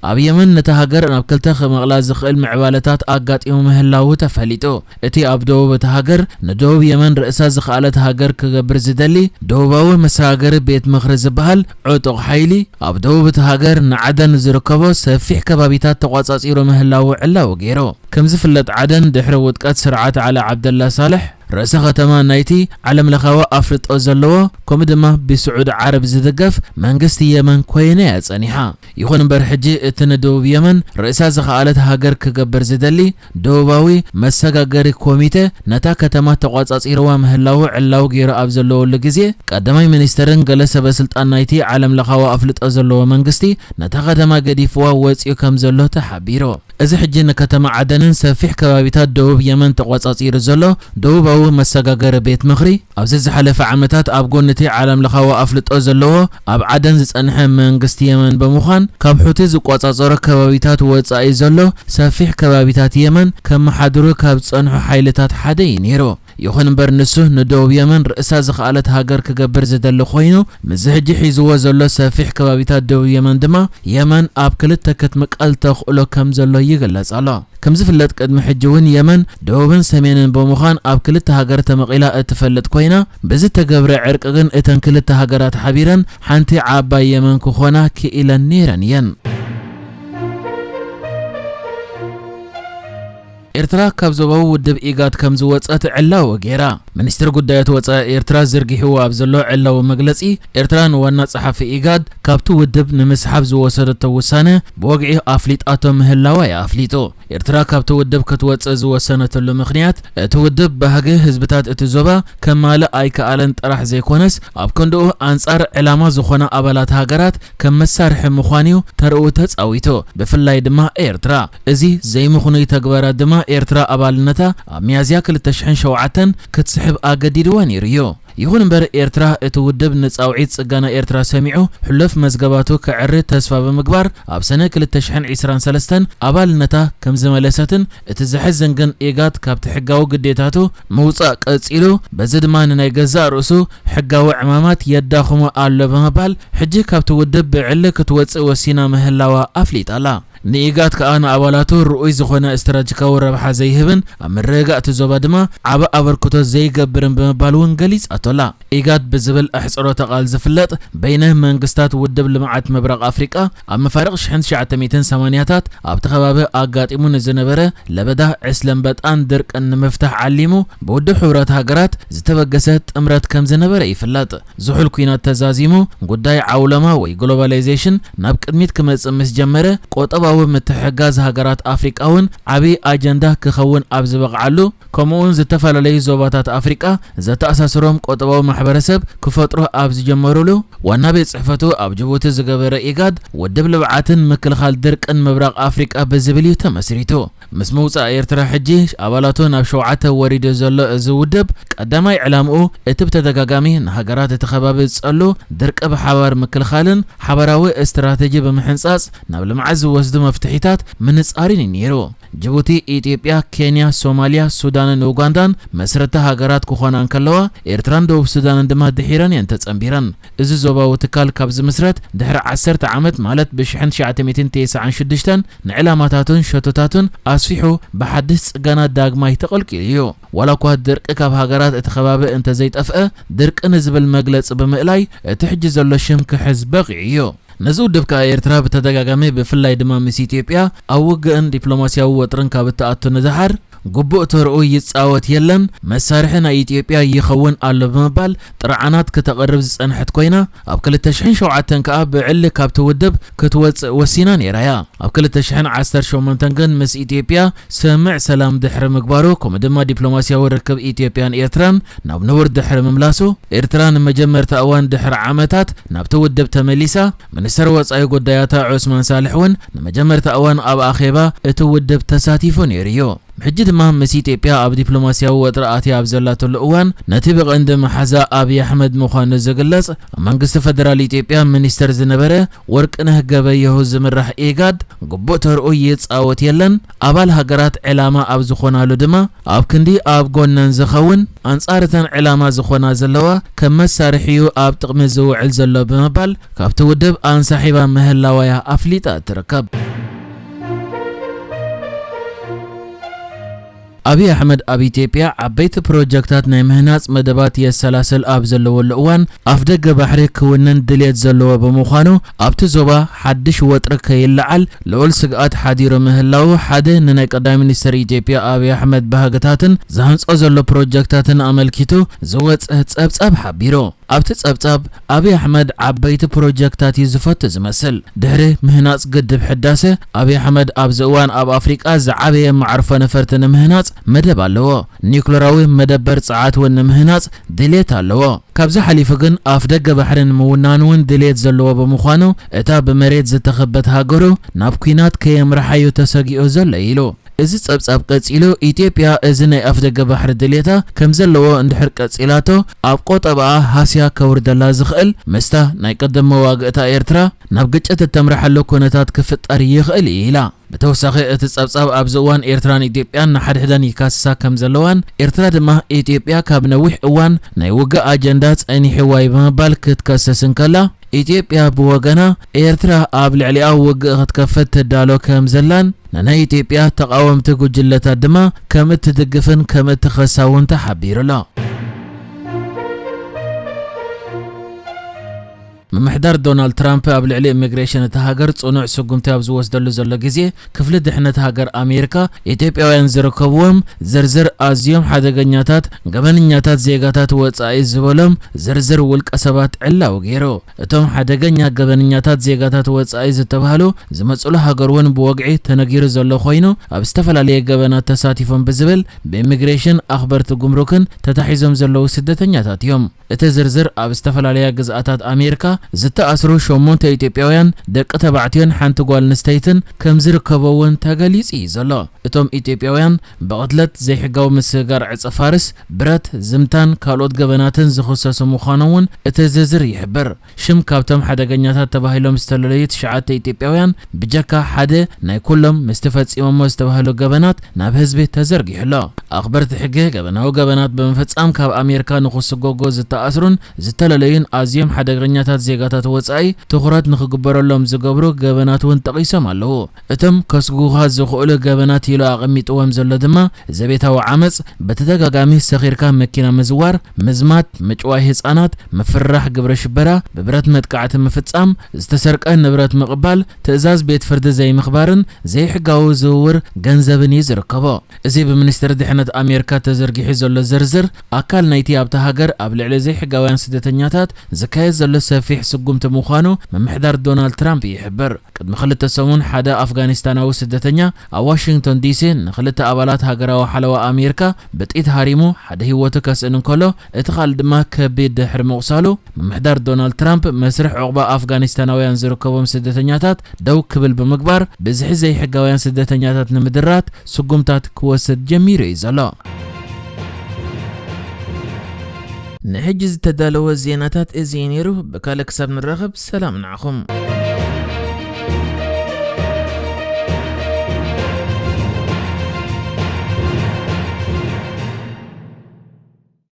ኣብ የመን ነታ ሃገር ናብ ክልተ ክመቕላ ዝኽእል ምዕባለታት ኣጋጢሙ ምህላዉ ተፈሊጡ። እቲ ኣብ ደቡብ እታ ሃገር ንደቡብ የመን ርእሳ ዝኸኣለት ሃገር ክገብር ዝደሊ ደቡባዊ መሰጋገሪ ቤት ምኽሪ ዝበሃል ዕጡቕ ሓይሊ፣ ኣብ ደቡብ እታ ሃገር ንዓደን ዝርከቦ ሰፊሕ ከባቢታት ተቋጻጺሩ ምህላዉ ዕላዊ ገይሩ። ከም ዝፍለጥ፣ ዓደን ድሕሪ ውድቀት ስርዓት ዓሊ ዓብደላ ሳልሕ፣ ርእሰ ከተማ ናይቲ ዓለምለኻዊ ኣፍልጦ ዘለዎ፣ ከምኡ ድማ ብስዑዲ ዓረብ ዝድገፍ መንግስቲ የመን ኮይና እያ ጸኒሓ። ይኹን እምበር፣ ሕጂ እቲ ንደቡብ የመን ርእሳ ዝኸኣለት ሃገር ክገብር ዝደሊ ደቡባዊ መሰጋገሪ ኮሚተ፣ ነታ ከተማ ተቋጻጺርዋ ምህላዉ ዕላዊ ገይሩ ኣብ ዘለወሉ ግዜ፣ ቀዳማይ ሚኒስተርን ገለ ሰበ ስልጣን ናይቲ ዓለምለኻዊ ኣፍልጦ ዘለዎ መንግስቲ፣ ነታ ከተማ ገዲፍዋ ወጺኡ ከም ዘሎ ተሓቢሩ። እዚ ሕጂ ንከተማ ዓደንን ሰፊሕ ከባቢታት ደቡብ የመን ተቋጻጺሩ ዘሎ ደቡባዊ መሰጋገሪ ቤት ምኽሪ፣ ኣብዚ ዝሓለፈ ዓመታት ኣብ ጎኒ እቲ ዓለምለኻዊ ኣፍልጦ ዘለዎ ኣብ ዓደን ዝጸንሐ መንግስቲ የመን ብምዃን፣ ካብ ሑቲ ዝቆጻጸሮ ከባቢታት ወጻኢ ዘሎ ሰፊሕ ከባቢታት የመን ከመሓድሩ ካብ ዝጸንሑ ሓይልታት ሓደ እዩ ነይሩ። ይኹን እምበር፣ ንሱ ንደቡብ የመን ርእሳ ዝኸኣለት ሃገር ክገብር ዝደሊ ኮይኑ፣ ምስዚ ሕጂ ሒዝዎ ዘሎ ሰፊሕ ከባቢታት ደቡብ የመን ድማ፣ የመን ኣብ ክልተ ክትምቀል ተኽእሎ ከም ዘሎ ይግለጽ ኣሎ። ከም ዝፍለጥ፣ ቅድሚ ሕጂ እውን የመን ደቡብን ሰሜንን ብምዃን ኣብ ክልተ ሃገር ተመቒላ እትፈልጥ ኮይና፣ ብዝተገብረ ዕርቂ ግን እተን ክልተ ሃገራት ሓቢረን ሓንቲ ዓባይ የመን ክኾና ክኢለን ነይረን እየን። ኤርትራ ካብ ዞባዊ ውድብ ኢጋድ ከም ዝወጸት ዕላዊ ገይራ። ሚኒስትሪ ጉዳያት ወጻኢ ኤርትራ ዝርጊሕዎ ኣብ ዘሎ ዕላዊ መግለጺ፣ ኤርትራ ንዋና ጸሓፊ ኢጋድ ካብቲ ውድብ ንምስሓብ ዝወሰደቶ ውሳነ ብወግዒ ኣፍሊጣቶ ምህላዋ እዩ ኣፍሊጡ። ኤርትራ ካብቲ ውድብ ክትወጽእ ዝወሰነትሉ ምኽንያት፣ እቲ ውድብ ባህጊ ህዝብታት እቲ ዞባ ከማልእ ኣይከኣለን ጥራሕ ዘይኮነስ፣ ኣብ ክንድኡ ኣንጻር ዕላማ ዝኾና ኣባላት ሃገራት ከም መሳርሒ ምዃኑ'ዩ ተርኡ ተጻዊቱ፣ ብፍላይ ድማ ኤርትራ። እዚ ዘይምኽኑይ ተግባራት ድማ ኤርትራ ኣባልነታ ኣብ ሚያዝያ ክልተ ሽሕን ሸውዓተን ክትስሕብ ኣገዲድዋ ነይሩ እዩ። ይኹን እምበር፣ ኤርትራ እቲ ውድብ ንጻውዒት ጽገና ኤርትራ ሰሚዑ፣ ሕሉፍ መዝገባቱ ከዕሪ ተስፋ ብምግባር፣ ኣብ ሰነ ክልተ ሽሕን ዕስራን ሰለስተን ኣባልነታ ከም ዝመለሰትን፣ እቲ ዘሕዝን ግን፣ ኢጋድ ካብቲ ሕጋዊ ግዴታቱ ምውጻእ ቀጺሉ፣ በዚ ድማ ንናይ ገዛእ ርእሱ ሕጋዊ ዕማማት የዳኽሞ ኣሎ ብምባል፣ ሕጂ ካብቲ ውድብ ብዕሊ ክትወጽእ ወሲና ምህላዋ ኣፍሊጣ ኣላ። ንኢጋድ ከኣ ንኣባላቱ ርኡይ ዝኾነ ስትራቴጂካዊ ረብሓ ዘይህብን ኣብ ምርግጋእ እቲ ዞባ ድማ ዓቢ ኣበርክቶ ዘይገብርን ብምባል እውን ገሊጻቶ ኣላ። ኢጋድ ብዝብል ኣሕጽሮተ ቃል ዝፍለጥ በይነ መንግስታት ውድብ ልምዓት ምብራቕ ኣፍሪቃ፣ ኣብ መፋርቕ ሽሕን ትሽዓተ ሚእትን ሰማንያታት ኣብቲ ከባቢ ኣጋጢሙ ንዝነበረ ለበዳ ዕስለን በጣን ድርቅን ንምፍታሕ ዓሊሙ ብውድብ ሕቡራት ሃገራት ዝተበገሰ ጥምረት ከም ዝነበረ ይፍለጥ። ዝሑል ኲናት ተዛዚሙ፣ ጉዳይ ዓውለማ ወይ ግሎባላይዜሽን ናብ ቅድሚት ክመጽእ ምስ ጀመረ፣ ቁጠባዊ ምትሕግጋዝ ሃገራት ኣፍሪቃ እውን ዓቢ ኣጀንዳ ክኸውን ኣብ ዝበቕዓሉ፣ ከምኡ'ውን ዝተፈላለዩ ዞባታት ኣፍሪቃ ዘተኣሳስሮም ቁጠባዊ ማሕበረሰብ ክፈጥሩ ኣብ ዝጀመሩሉ፣ ዋና ቤት ጽሕፈቱ ኣብ ጅቡቲ ዝገበረ ኢጋድ፣ ውድብ ልምዓትን ምክልኻል ድርቅን ምብራቕ ኣፍሪቃ ብዝብል እዩ ተመስሪቱ። ምስ ምውጻእ ኤርትራ፣ ሕጂ ኣባላቱ ናብ ሸውዓተ ወሪዱ ዘሎ እዚ ውድብ፣ ቀዳማይ ዕላምኡ እቲ ብተደጋጋሚ ንሃገራት እቲ ከባቢ ዝጸሉ ድርቂ ብሓባር ምክልኻልን ሓባራዊ ስትራተጂ ብምሕንጻጽ ናብ ልምዓት ዝወስዱ መፍትሒታት ምንጻርን እዩ ነይሩ። ጅቡቲ፣ ኢትዮጵያ፣ ኬንያ፣ ሶማልያ፣ ሱዳንን ኡጋንዳን መስረቲ ሃገራት ክኾና እንከለዋ፣ ኤርትራን ደቡብ ሱዳንን ድማ ድሒረን እየን ተጸንቢረን። እዚ ዞባዊ ትካል ካብ ዝምስረት ድሕሪ ዓሰርተ ዓመት፣ ማለት ብሽሕን ትሽዓተ ሚእትን ተስዓን ሽዱሽተን፣ ንዕላማታቱን ሸቶታቱን ኣስፊሑ፣ ብሓድሽ ጽገና ዳግማይ ተቐልቂሉ እዩ። ዋላ እኳ ድርቂ ካብ ሃገራት እቲ ከባቢ እንተዘይጠፍአ፣ ድርቂ ንዝብል መግለጺ ብምእላይ፣ እቲ ሕጂ ዘሎ ሽም ክሕዝ በቒዑ እዩ። ነዚ ውድብ ከኣ ኤርትራ ብተደጋጋሚ፣ ብፍላይ ድማ ምስ ኢትዮጵያ፣ ኣብ ውግእን ዲፕሎማስያዊ ወጥርን ካብ እትኣቱ ንደሓር፣ ግቡእ ተርኡ ይጻወት የለን፣ መሳርሒ ናይ ኢትዮጵያ ይኸውን ኣሎ ብምባል ጥርዓናት ክተቕርብ ዝጸንሐት ኮይና፣ ኣብ ክልተ ሽሕን ሸውዓተን ከኣ ብዕሊ ካብቲ ውድብ ክትወጽእ ወሲና ነይራ እያ። ኣብ ክልተ ሽሕን ዓሰርተ ሸሞንተን ግን ምስ ኢትዮጵያ ስምምዕ ሰላም ድሕሪ ምግባሩ፣ ከምኡ ድማ ዲፕሎማስያዊ ርክብ ኢትዮጵያን ኤርትራን ናብ ንቡር ድሕሪ ምምላሱ፣ ኤርትራ ንመጀመርታ እዋን ድሕሪ ዓመታት ናብቲ ውድብ ተመሊሳ። ሚኒስተር ወጻኢ ጉዳያታ ዑስማን ሳልሕ እውን ንመጀመርታ እዋን ኣብ ኣኼባ እቲ ውድብ ተሳቲፉ ነይሩ እዩ። ሕጂ ድማ ምስ ኢትዮጵያ ኣብ ዲፕሎማስያዊ ወጥሪ ኣትያ ኣብ ዘላትሉ እዋን፣ ነቲ ብቐንዲ መሓዛ ኣብይ ኣሕመድ ምዃኑ ዝግለጽ፣ ኣብ መንግስቲ ፈደራል ኢትዮጵያ ሚኒስተር ዝነበረ ወርቅነህ ገበየሁ ዝምራሕ ኢጋድ፣ ግቡእ ተርኡ ይጻወት የለን፣ ኣባል ሃገራት ዕላማ ኣብ ዝኾናሉ ድማ፣ ኣብ ክንዲ ኣብ ጎነን ዝኸውን፣ ኣንጻር እተን ዕላማ ዝኾና ዘለዋ፣ ከም መሳርሒኡ ኣብ ጥቕሚ ዝውዕል ዘሎ ብምባል፣ ካብቲ ውድብ ኣንሳሒባ ምህላዋያ ኣፍሊጣ ትርከብ። ኣብይ ኣሕመድ ኣብ ኢትዮጵያ ዓበይቲ ፕሮጀክታት ናይ ምህናጽ መደባት የሰላስል ኣብ ዘለወሉ እዋን፣ ኣፍደገ ባሕሪ ክውንን ድልየት ዘለዎ ብምዃኑ፣ ኣብቲ ዞባ ሓድሽ ወጥሪ ከይለዓል ልዑል ስግኣት ሓዲሩ ምህላዉ፣ ሓደ ንናይ ቀዳማይ ሚኒስተር ኢትዮጵያ ኣብይ ኣሕመድ ባህግታትን ዝሃንጾ ዘሎ ፕሮጀክታትን ኣመልኪቱ ዝወጸ ጸብጻብ ሓቢሩ። ኣብቲ ጸብጻብ፣ ኣብይ ኣሕመድ ዓበይቲ ፕሮጀክታት እዩ ዝፈቱ ዝመስል። ድሕሪ ምህናጽ ግድብ ሕዳሰ፣ ኣብይ ኣሕመድ ኣብዚ እዋን ኣብ ኣፍሪቃ ዝዓበየ መዕርፎ ነፈርቲ ንምህናጽ መደብ ኣለዎ። ኒውክለራዊ መደበር ጸዓት እውን ንምህናጽ ድሌት ኣለዎ። ካብዚ ሓሊፉ ግን፣ ኣፍ ደገ ባሕሪ ንምውናን እውን ድሌት ዘለዎ ብምዃኑ፣ እታ ብመሬት ዝተኸበት ሃገሩ ናብ ኲናት ከየምርሓ እዩ ተሰጊኡ ዘሎ ኢሉ። እዚ ጸብጻብ ቀጺሉ፣ ኢትዮጵያ እዚ ናይ ኣፍደገ ባሕሪ ድሌታ ከም ዘለዎ እንድሕር ቀጺላቶ፣ ኣብ ቆጠባኣ ሃስያ ከውርደላ ዝኽእል፣ ምስታ ናይ ቅድም መዋግእታ ኤርትራ ናብ ግጭት እተምርሓሉ ኩነታት ክፍጠር ይኽእል እዩ ኢላ። ብተወሳኺ፣ እቲ ጸብጻብ ኣብዚ እዋን ኤርትራን ኢትዮጵያን ንሓድሕደን ይካስሳ ከም ዘለዋን፣ ኤርትራ ድማ ኢትዮጵያ ካብ ነዊሕ እዋን ናይ ውግእ ኣጀንዳ ጸኒሕዋ እዩ ብምባል ክትከስስ እንከላ፣ ኢትዮጵያ ብወገና፣ ኤርትራ ኣብ ልዕሊኣ ውግእ ክትከፍት ትዳሎ ከም ዘላን፣ ንናይ ኢትዮጵያ ተቓወምቲ ጉጅለታት ድማ ከም እትድግፍን ከም እትኸሳ እውን ተሓቢሩ ኣሎ። ምምሕዳር ዶናልድ ትራምፕ ኣብ ልዕሊ ኢሚግሬሽን እታ ሃገር ጽኑዕ ስጉምቲ ኣብ ዝወስደሉ ዘሎ ግዜ፣ ክፍሊ ድሕነት ሃገር ኣሜሪካ፣ ኢትዮጵያውያን ዝርከብዎም ዝርዝር ኣዝዮም ሓደገኛታት ገበነኛታት ዜጋታት ወጻኢ ዝበሎም ዝርዝር ውልቀ ሰባት ዕላዊ ገይሩ። እቶም ሓደገኛ ገበነኛታት ዜጋታት ወጻኢ ዝተባህሉ ዝመጽሉ ሃገር እውን ብወግዒ ተነጊሩ ዘሎ ኮይኑ፣ ኣብ ዝተፈላለየ ገበናት ተሳቲፎም ብዝብል ብኢሚግሬሽን ኣኽበርቲ ጉምሩክን ተታሒዞም ዘለዉ ስደተኛታት እዮም። እቲ ዝርዝር ኣብ ዝተፈላለያ ግዝኣታት ኣሜሪካ ዝተኣስሩ ሸሞንተ ኢትዮጵያውያን ደቂ ተባዕትዮን ሓንቲ ጓል ኣንስተይትን ከም ዝርከቦ እውን ተገሊጹ እዩ ዘሎ። እቶም ኢትዮጵያውያን ብቕትለት፣ ዘይሕጋዊ ምስግጋር ዕጸ ፋርስ፣ ብረት፣ ዝምታን ካልኦት ገበናትን ዝኽሰሱ ምዃኖም እውን እቲ ዝርዝር ይሕብር። ሽም ካብቶም ሓደገኛታት ተባሂሎም ዝተለለዩ ትሽዓተ ኢትዮጵያውያን ብጀካ ሓደ ናይ ኩሎም ምስቲ ፈጺሞሞ ዝተባህሉ ገበናት ናብ ህዝቢ ተዘርጊሑ ኣሎ። ኣኽበርቲ ሕጊ ገበናዊ ገበናት ብምፍጻም ካብ ኣሜሪካ ንኽስጎጎ ዝተኣስሩን ዝተለለዩን ኣዝዮም ሓደገኛታት ዜጋታት ወጻኢ ትኹረት ንኽግበረሎም ዝገብሩ ገበናት እውን ጠቒሶም ኣለዉ። እቶም ከስጉኻ ዝኽእሉ ገበናት ኢሉ ኣቐሚጥዎም ዘሎ ድማ ዘቤታዊ ዓመጽ፣ ብተደጋጋሚ ሰኺርካ መኪና ምዝዋር፣ ምዝማት፣ ምጭዋይ ህጻናት፣ ምፍርራሕ ግብረ ሽበራ፣ ብብረት መጥቃዕቲ ምፍጻም፣ ዝተሰርቀ ንብረት ምቕባል፣ ትእዛዝ ቤት ፍርዲ ዘይምኽባርን ዘይሕጋዊ ዝውውር ገንዘብን እዩ ዝርከቦ። እዚ ብሚኒስትሪ ድሕነት ኣሜሪካ ተዘርጊሑ ዘሎ ዝርዝር፣ ኣካል ናይቲ ኣብታ ሃገር ኣብ ልዕሊ ዘይሕጋውያን ስደተኛታት ዝካየድ ዘሎ ሰፊሕ ስጉምቲ ምዃኑ ምምሕዳር ዶናልድ ትራምፕ ይሕብር። ቅድሚ ክልተ ሰሙን ሓደ ኣፍጋኒስታናዊ ስደተኛ ኣብ ዋሽንግቶን ዲሲ ንክልተ ኣባላት ሃገራዊ ሓለዋ ኣሜሪካ ብጥይት ሃሪሙ ሓደ ህይወቱ ከስእን እንከሎ፣ እቲ ካልእ ድማ ከቢድ ድሕሪ ምቑሳሉ፣ ምምሕዳር ዶናልድ ትራምፕ መስርሕ ዑቕባ ኣፍጋኒስታናውያን ዝርከቦም ስደተኛታት ደው ክብል ብምግባር፣ ብዝሒ ዘይሕጋውያን ስደተኛታት ንምድራት ስጉምታት ክወስድ ጀሚሩ እዩ ዘሎ። ንሕጂ ዝተዳለወ ዜናታት እዚ እዩ ነይሩ። ብካልእ ክሳብ ንራኸብ፣ ሰላም ንዓኹም።